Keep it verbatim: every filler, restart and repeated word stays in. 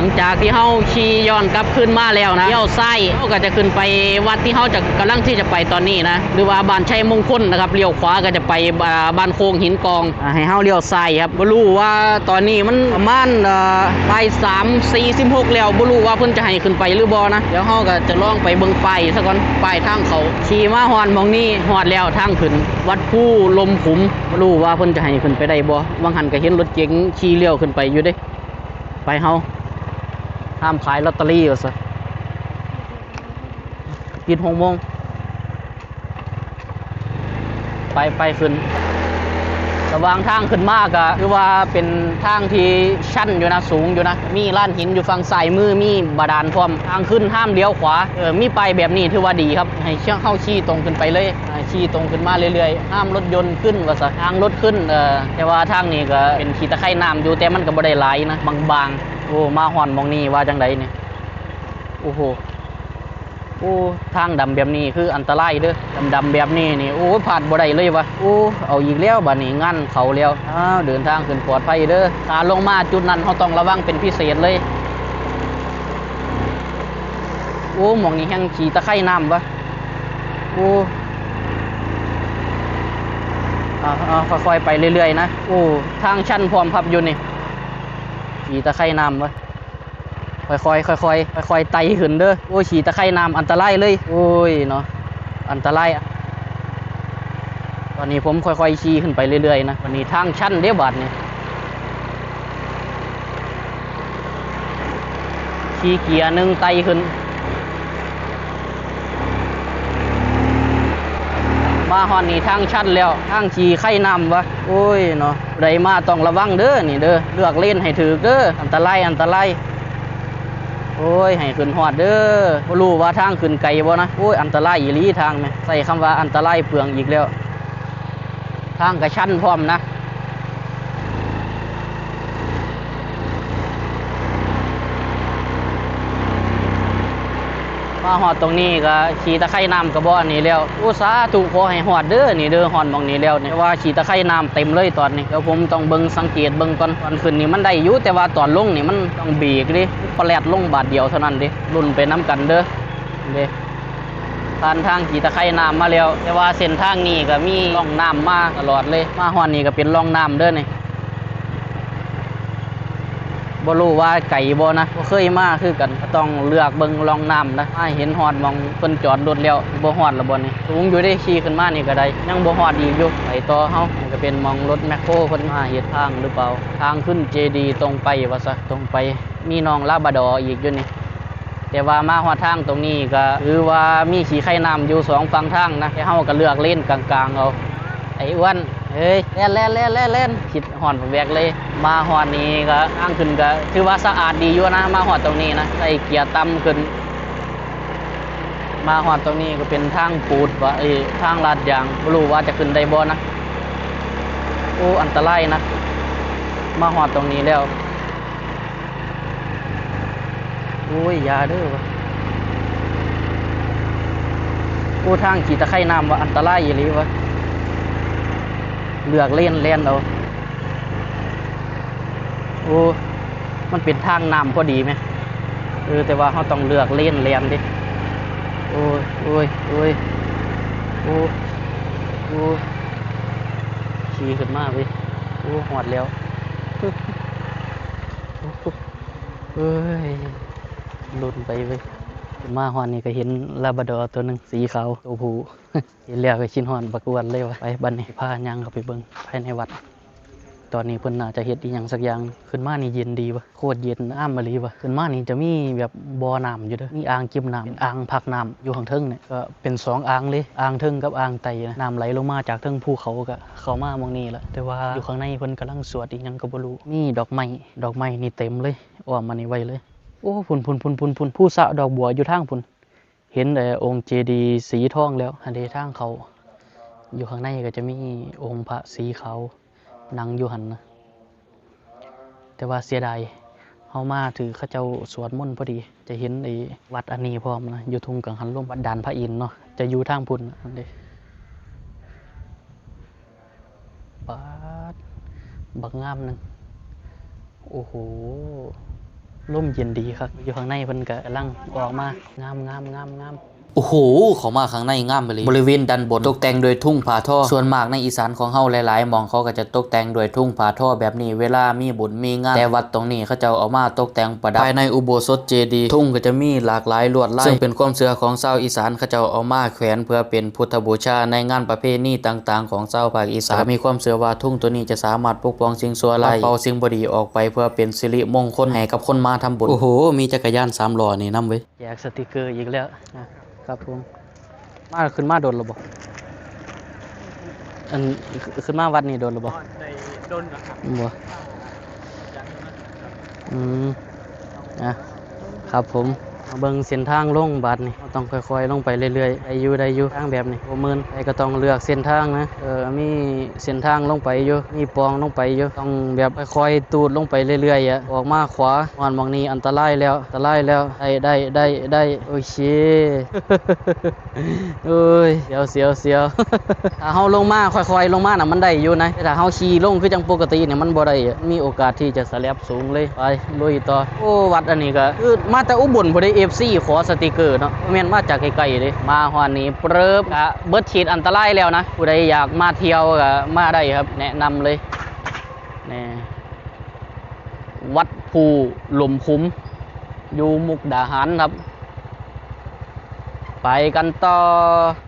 หลังจากที่เฮาขี่ย้อนกลับคืนมาแล้วนะ เลี้ยวซ้าย เฮาก็จะขึ้นไปวัดที่เฮาจะ กำลังที่จะไปตอนนี้นะ หรือว่าบ้านชัยมงคลนะครับ เลี้ยวขวาก็จะไป อ่า บ้านโค้งหินกอง อ่า ให้เฮาเลี้ยวซ้ายครับ บ่รู้ว่าตอนนี้มันประมาณ เอ่อ บ่ายสามสี่สิบหกแล้ว บ่รู้ว่าเพิ่นจะให้ขึ้นไปหรือบ่นะ เดี๋ยวเฮาก็จะลองไปเบิ่งป้ายซะก่อน ป้ายทางเข้า ขี่มาฮอดหม่องนี้ ฮอดแล้วทางขึ้น วัดภูลมขุม บ่รู้ว่าเพิ่นจะให้ขึ้นไปได้บ่ หว่างหั้นก็เห็นรถเก๋งขี่เลี้ยวขึ้นไปอยู่เด้ ไปเฮา ห้ามขายลอตเตอรี่ว่าซะ ปิดหกโมง ไป ไปขึ้น ระหว่างทางขึ้นมาก็ถือว่าเป็นทางที่ชันอยู่นะ สูงอยู่นะ มีลานหินอยู่ฝั่งซ้ายมือ มีบาดาลพร้อม ทางขึ้นห้ามเลี้ยวขวา เออ มีป้ายแบบนี้ถือว่าดีครับ ให้เฮาขี่ตรงขึ้นไปเลย อ่า ขี่ตรงขึ้นมาเรื่อยๆ ห้ามรถยนต์ขึ้นว่าซะ ทางรถขึ้น เออ แต่ว่าทางนี้ก็เป็นขี้ตะไคร่น้ำอยู่ แต่มันก็บ่ได้หลายนะ บางๆ โอ้ มาฮอดหม่องนี้ว่าจั่งใดนี่ โอ้โห โอ้ ทางดำแบบนี้คืออันตรายเด้อ ดำๆแบบนี้นี่ โอ้ พลาดบ่ได้เลยวะ โอ้ เอาอีกแล้วบัดนี้ งานเข้าแล้ว อ้าว เดินทางขึ้นปลอดภัยเด้อ ขาลงมาจุดนั้นเฮาต้องระวังเป็นพิเศษเลย โอ้ หม่องนี้แฮ่งขี้ตะไคร่น้ำวะ โอ้ อ่า อ่า ค่อยๆไปเรื่อยๆนะ โอ้ ทางชันพร้อมครับอยู่นี่ ขี้ตะไคร่น้ำวะ ค่อยๆ ค่อยๆ ค่อยๆไต่ขึ้นเด้อ โอ้ย ขี้ตะไคร่น้ำอันตรายเลย โอ้ยเนาะ อันตรายอะ ตอนนี้ผมค่อยๆขี่ขึ้นไปเรื่อยๆนะ วันนี้ทางชันเด้บาดนี่ ขี่เกียร์หนึ่งไต่ขึ้น มาฮอดนี่ทางชันแล้ว ทางขี้ไคร่น้ำวะ โอ้ยเนาะ ผู้ใดมาต้องระวังเด้อนี่เด้อ เลือกเลนให้ถูกเด้อ อันตราย อันตราย โอ้ย ให้ขึ้นฮอดเด้อ บ่รู้ว่าทางขึ้นไกลบ่นะ โอ้ย อันตรายอีหลีทางแหม ใช้คำว่าอันตรายเปืองอีกแล้ว ทางก็ชันพร้อมนะ มาฮอดตรงนี้ก็ขี้ตะไคร่น้ำก็บ่อันนี้แล้ว โอ้ สาธุ ขอให้ฮอดเด้อ นี่เด้อ ฮอดหม่องนี้แล้วนี่ แต่ว่าขี้ตะไคร่น้ำเต็มเลยตอนนี้ เดี๋ยวผมต้องเบิ่งสังเกตเบิ่งก่อน ตอนขึ้นนี่มันได้อยู่ แต่ว่าตอนลงนี่มันต้องเบรกเด้ ปะแลดลงบาดเดียวเท่านั้นเด้ ลุ้นไปนำกันเด้อ เด้ ผ่านทางขี้ตะไคร่น้ำมาแล้ว แต่ว่าเส้นทางนี้ก็มีร่องน้ำมาตลอดเลย มาฮอดนี่ก็เป็นร่องน้ำเด้อนี่ บ่รู้ว่าไกลบ่นะ บ่เคยมาคือกัน ก็ต้องเลือกเบิ่งร่องน้ำนะ มาเห็นฮอดหม่องเพิ่นจอดรถแล้ว บ่ฮอดแล้วบ่นี่ สูงอยู่เด้ ขี่ขึ้นมานี่ก็ได้ ยังบ่ฮอดอีกอยู่ ไปต่อเฮา นี่ก็เป็นหม่องรถแมคโครเพิ่นมาเฮ็ดทางหรือเปล่า ทางขึ้นเจดีย์ตรงไปว่าซะ ตรงไป มีหนองลาบราดอร์อีกอยู่นี่ แต่ว่ามาฮอดทางตรงนี้ก็ถือว่ามีขี้ไคร่น้ำอยู่สองฝั่งทางนะ แต่เฮาก็เลือกเลนกลางๆเอา ไอ้อ้วน เฮ้ย แล่นแล่นแล่นแล่นแล่น คิดฮอดบักแบกเลย มาฮอดนี้ก็ทางขึ้นก็ถือว่าสะอาดดีอยู่นะ มาฮอดตรงนี้นะ ใส่เกียร์ต่ำขึ้น มาฮอดตรงนี้ก็เป็นทางปูดวะ เอ้ย ทางลาดยาง บ่รู้ว่าจะขึ้นได้บ่นะ โอ้ อันตรายนะ มาฮอดตรงนี้แล้ว โอ้ย อย่าเด้อวะ โอ้ ทางขี้ตะไคร่น้ำวะ อันตรายอีหลีวะ เลือกเลนแล่นเอา โอ้ มันเป็นทางน้ำพอดีไหม เออ แต่ว่าเราต้องเลือกเลนแล่นเด้ โอ้ย โอ้ย โอ้ย โอ้ โอ้ ขี่ขึ้นมาเว้ย โอ้ ฮอดแล้ว เอ้ย ลุ้นไปเว้ย มาฮอดนี่ก็เห็นลาบราดอร์ตัวหนึ่งสีขาว ตัวผู้ เห็นแล้วก็คิดฮอดบักอ้วนเลยวะ ไปบัดนี้พาย่างเข้าไปเบิ่งภายในวัด ตอนนี้เพิ่นน่าจะเฮ็ดอีหยังสักอย่าง ขึ้นมานี่เย็นดีวะ โคตรเย็น อ้ำอีหลีวะ ขึ้นมานี่จะมีแบบบ่อน้ำอยู่เด้อ มีอ่างเก็บน้ำ เป็นอ่างพักน้ำอยู่ข้างเทิงเนี่ย ก็เป็นสองอ่างเลย อ่างเทิงกับอ่างใต้นะ น้ำไหลลงมาจากเทิงภูเขาก็เข้ามาหม่องนี้ละ แต่ว่าอยู่ข้างในเพิ่นกำลังสวดอีหยังก็บ่รู้ มีดอกไม้ ดอกไม้นี่เต็มเลย อ้อมอันนี้ไว้เลย โอ้ พุ้นพุ้นพุ้นพุ้นพุ้น ภูสะดอกบัวอยู่ทางพุ้น เห็นแต่องค์เจดีย์สีทองแล้ว หั้นเด้ทางเข้า อยู่ข้างในก็จะมีองค์พระสีขาวนั่งอยู่หั้นนะ แต่ว่าเสียดาย เฮามาถือเขาเจ้าสวดมนต์พอดี จะเห็นไอ้วัดอันนี้พร้อมนะ อยู่ทุ่งกังหันลม วัดดานพระอินทร์เนาะ จะอยู่ทางพุ้นนะ หั้นเด้ ป๊าด บักงามหนึ่ง โอ้โห ลมเย็นดีคัก อยู่ข้างในเพิ่นก็กำลังออกมา งามงามงามงาม โอ้โห เข้ามาข้างในงามไปเลย บริเวณด้านบนตกแต่งด้วยทุ่งผ้าทอ ส่วนมากในอีสานของเฮาหลายๆหม่องเขาก็จะตกแต่งด้วยทุ่งผ้าทอแบบนี้ เวลามีบุญมีงาน แต่วัดตรงนี้เขาเจ้าเอามาตกแต่งประดับ ภายในอุโบสถเจดีย์ ทุ่งก็จะมีหลากหลายลวดลาย ซึ่งเป็นความเชื่อของชาวอีสาน เขาเจ้าเอามาแขวนเพื่อเป็นพุทธบูชาในงานประเพณีต่างๆของชาวภาคอีสาน มีความเชื่อว่าทุ่งตัวนี้จะสามารถปกป้องสิ่งชั่วร้าย ปัดเป่าสิ่งบ่ดีออกไป เพื่อเป็นสิริมงคลให้กับคนมาทำบุญ โอ้โห มีจักรยานสามล้อนี่นำเว้ย แจกสติกเกอร์อีกแล้วนะครับผม มาขึ้นมาโดนหรือบ่ อัน ขึ้นมาวัดนี่โดนหรือบ่ ได้โดนแล้วครับ บ่ อืม อ่ะ ครับผม มาเบิ่งเส้นทางลงบัดนี่ เราต้องค่อยๆลงไปเรื่อยๆ ได้อยู่ ได้อยู่ ทางแบบนี้ บ่มื่น แต่ก็ต้องเลือกเส้นทางนะ เออ มีเส้นทางลงไปอยู่ มีปล่องลงไปอยู่ ต้องแบบค่อยๆตูดลงไปเรื่อยๆอะ ออกมาขวา ฮอดหม่องนี้อันตรายแล้ว อันตรายแล้ว ได้ ได้ ได้ ได้ โอเค เอ้ย เสียว เสียว เสียว ถ้าเฮาลงมา ค่อยๆลงมาน่ะ มันได้อยู่นะ แต่ถ้าเฮาขี่ลงคือจังปกติเนี่ย มันบ่ได้อะ มีโอกาสที่จะสแลปสูงเลย ไป ลุยต่อ โอ้ วัดอันนี้ก็ คือมาแต่อุบลพุ้นเด้ เอฟซี ขอสติกเกอร์เนาะ บ่แม่นมาจากไกลๆเด้ มาฮอดนี้เปิบ กะเบิดขีดอันตรายแล้วนะ ผู้ใดอยากมาเที่ยวก็มาได้ครับ แนะนำเลย นี่ วัดภูหล่มขุม อยู่มุกดาหารครับ ไปกันต่อ